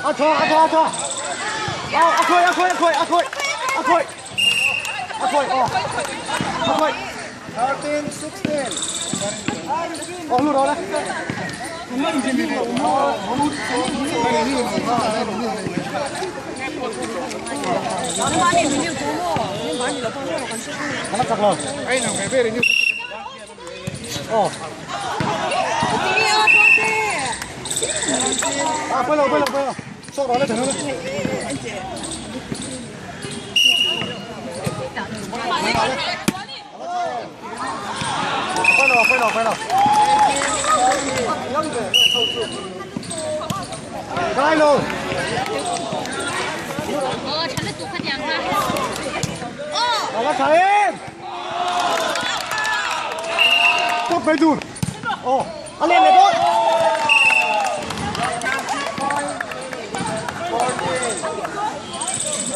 阿错阿错阿错，啊阿亏阿亏阿亏阿亏阿亏阿亏哦，阿亏。 13, 16. 哦，录到了。哦。啊，不了不了不了，收到了，等了。快了快了快了。来喽！哦，全是多快点啊！哦，好了，彩英，多白度，哦，阿练来多。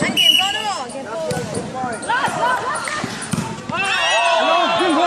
anh kèm con đúng không? Kèm con. 好，进步。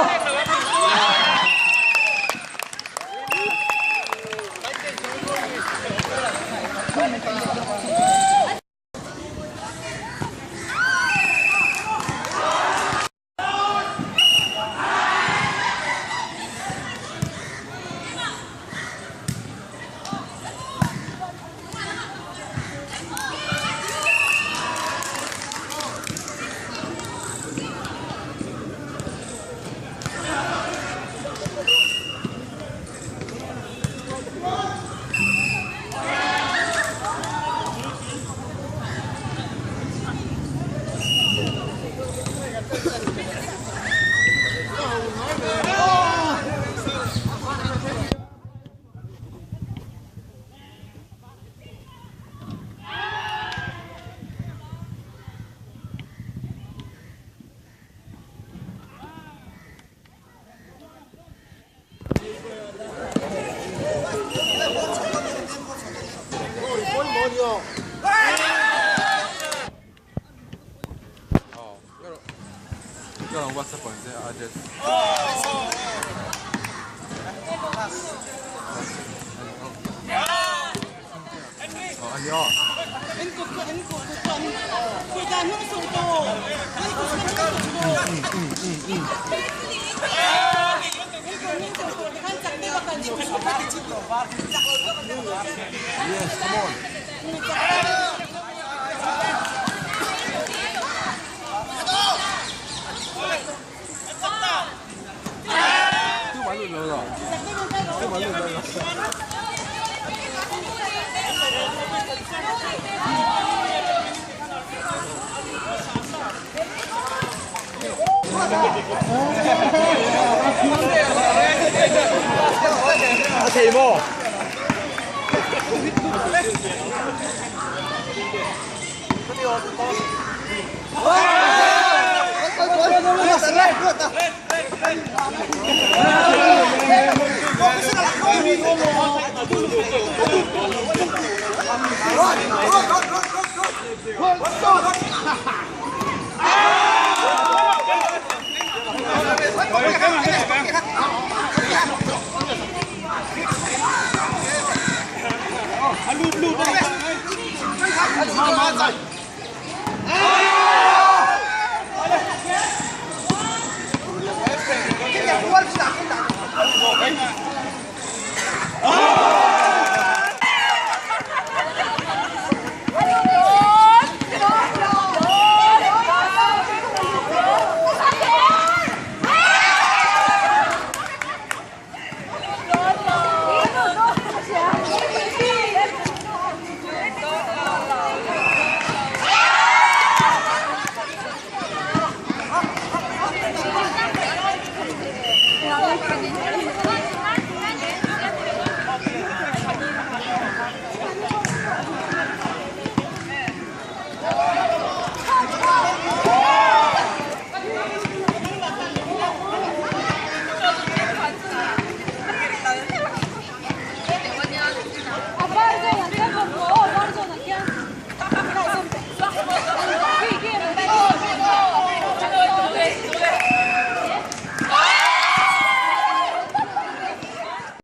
哦，要要用 WhatsApp 或者 address。哦，哎呀。Yes, come on. 都玩到了，都玩到了。阿奇喎。